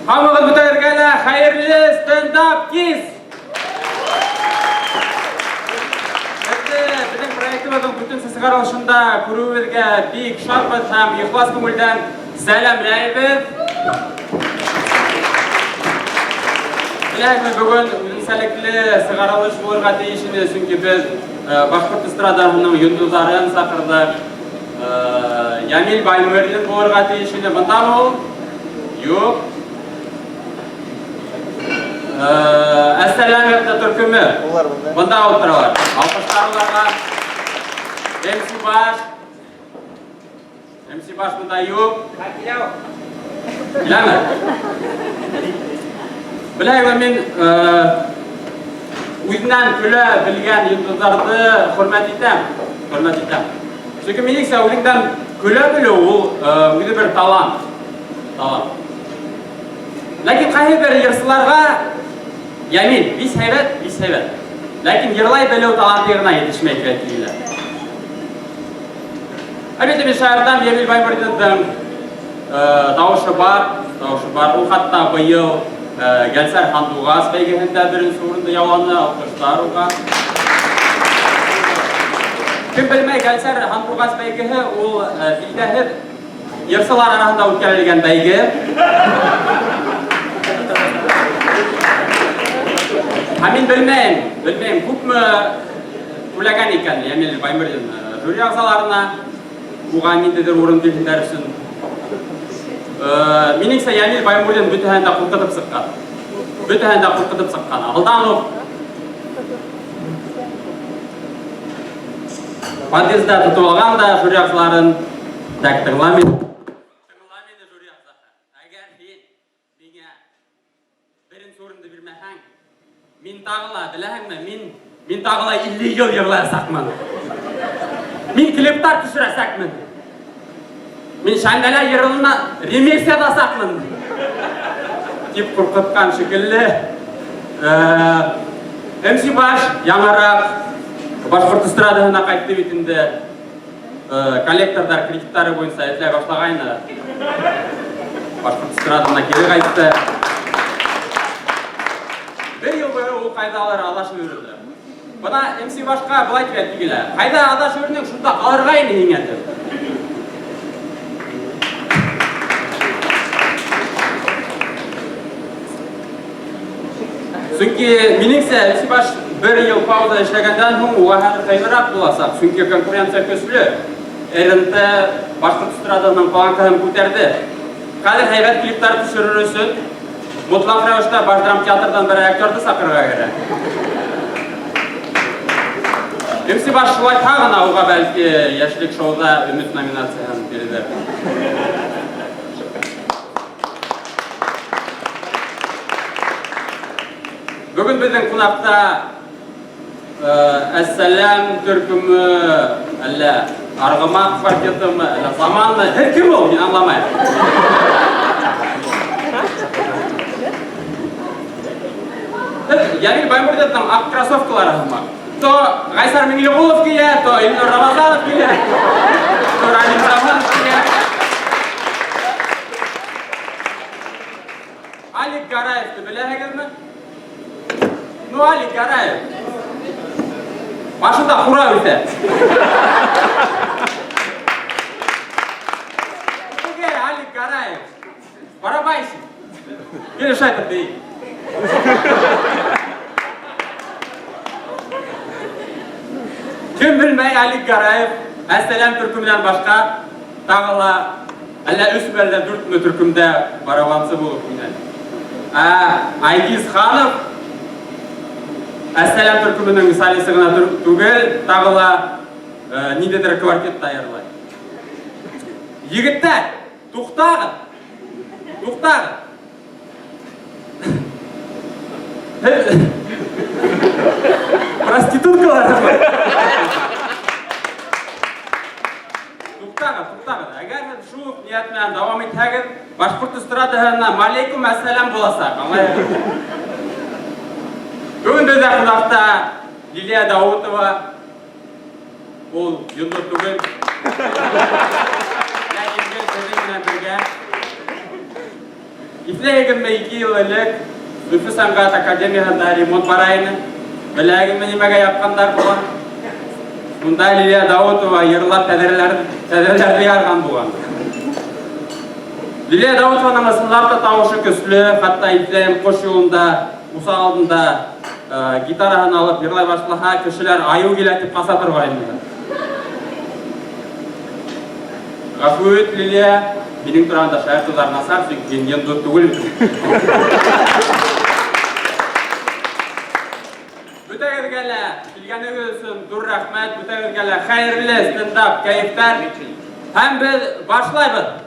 Һаумыһығыҙ бөтәгеҙгә лә, хәйерле стендап кис! Беҙҙе беҙҙең проектыбыҙҙың дүртенсе сығарылышында күреүебеҙгә бик шатбыҙ һәм ихлас күңелдән сәламләйбеҙ. Беләһегеҙме, бөгөн үҙенсәлекле сығарылыш булырға тейеш ине, сөнки беҙ башҡорт эстрадаһының йондоҙҙарын саҡырҙыҡ. Ямил Баймырзин булырға тейеш ине. Бындамы ул? Юк. Әссәләм ятты төркеме. Улар бында. Бында ултыралар. Алҡыштар уларға. MC Баш. MC Баш бында юк. Киләме? Беләһегеҙме, мин үҙенән көлә белгән йондоҙҙарҙы хөрмәт итәм. Хөрмәт итәм. Сөнки минеңсә, үҙеңдән көлә белү ул үҙе бер талант. Талант. Ләкин ҡайһы бер йырсыларға Ямил, бик һәйбәт, бик һәйбәт. Ләкин йырлай белү таланты ғына етешмәй кебек килә. Әлбиттә, мин шаяртам, Ямил Баймырзиндың тауышы бар, тауышы бар. Ул хатта быел Гәлсәр Һандуғас бәйгеһендә беренче урынды яуланы, алҡыштар уға. Кем белмәй, Гәлсәр Һандуғас бәйгеһе ул билдәһеҙ йырсылар араһында үткәрелгән бәйге. Һәм мин белмәйем, белмәйем, күпме түләгән икән Ямил Баймырзин жюри әгъзаларына, уға ниндәйҙер урын бирһендәр өсөн. Минеңсә, Ямил Баймурзин бөтәһен дә ҡурҡытып сыҡҡан. Бөтәһен дә ҡурҡытып сыҡҡан. Алдан уҡ подъездда тотып алған да жюри әгъзаларын, так, тыңла мине. Тыңла мине, жюри әгъзаһы. Әгәр һин миңә беренсе урынды бирмәһәң, мин тағы ла, беләһеңме, мин, мин тағы ла 50 йыл йырлаясаҡмын. Мин клиптар төшөрәсәкмен. Мин Шәңгәлә йырына ремикс яҙасаҡмын. Дип ҡурҡытҡан шикелле. MC Баш яңыраҡ башҡорт эстрадаһына ҡайтты бит инде. Коллекторҙар кредиттары буйынса эҙләй башлағайны. Башҡорт эстрадаһына кире ҡайтты. Бер йыл буйы ул ҡайҙалыр аҙашып йөрөдө. Бына MC Башҡа былай тип әйтте килә. Ҡайҙа аҙашып йөрөнөң, шунда ҡалырға ине һиңә тип. Сөнки минеңсә, MC Баш бер ел пауза эшләгәндән һуң уға хәҙер ҡыйыныраҡ буласаҡ. Сөнки конкуренция көслө. РНТ башҡорт эстрадаһының планкаһын күтәрҙе. Хәҙер һәйбәт клиптар төшөрөр өсөн мотлаҡ рәүештә Баш драмтеатрҙан берәр актерҙы саҡырырға кәрәк. MC Баш шулай ғына уға бәлки Йәшлек шоуда Өмөт номинацияһын бирҙе. Бөгөн беҙҙең ҡунаҡта Әссәләм төркөмө, әллә Арғымаҡ квартетымы, әллә Заманмы? Һеҙ кем ул? Мин аңламайым. Һеҙ Ямил Баймурзиндың аҡ кроссовкалары һымаҡ. То Ғайсар Миңлеғолов килә, то Илнур Рамазанов килә, то Рамил Рамазанов килә. Алик Гараевты беләһегеҙме? Ну, Алик Гараев. Башында ҡура үҫә. Теге Алик Гараев. Барабанщик. Килеш әйтеп бейей. Кем белмәй Алик Гараев, Әссәләм төркеменән башка тағы ла әллә өсме, әллә дүртме төркемдә барабансы булып уйнай. Ә Айгиз Ханов Әссәләм төркеменең солисты гына түгел, тағы ла ниндәйҙер квартетта йырлай. Егеттәр, туҡтағыҙ! Туҡтағыҙ! Проституткалар. Туҡтағыҙ, туҡтағыҙ. Әгәр һеҙ шул уҡ ниәт менән дауам итһәгеҙ, башҡорт эстрадаһына малейкум әссәләм буласаҡ, аңлайһығыҙ? Бөгөн беҙҙә ҡунаҡта Лилия Даутова. Ул йондоҙ түгел. Ләкин гел беҙҙең менән бергә. Иҫләйһегеҙме, 2 йыл элек Өфө сәнғәт академияһында ремонт бара ине. Беләһегеҙме, нимәгә япҡандар булған? Унда Лилия Даутова йырлап тәҙрәләрҙе ярған булған. Лилия Даутованың ысынлап та тауышы көслө, хатта иҫләйем, ҡош юлында, усаҡ алдында гитараһын алып йырлай башлаһа, кешеләр айыу килә тип ҡаса торғайны. Ғәфү ит, Лилия, минең туранда шаяртыуҙар насар, сөнки һин йондоҙ түгел бит. Бөтәгеҙгә лә килгәнегеҙ өсөн ҙур рәхмәт, бөтәгеҙгә лә хәйерле стендап кәйефтәр. Һәм беҙ башлайбыҙ.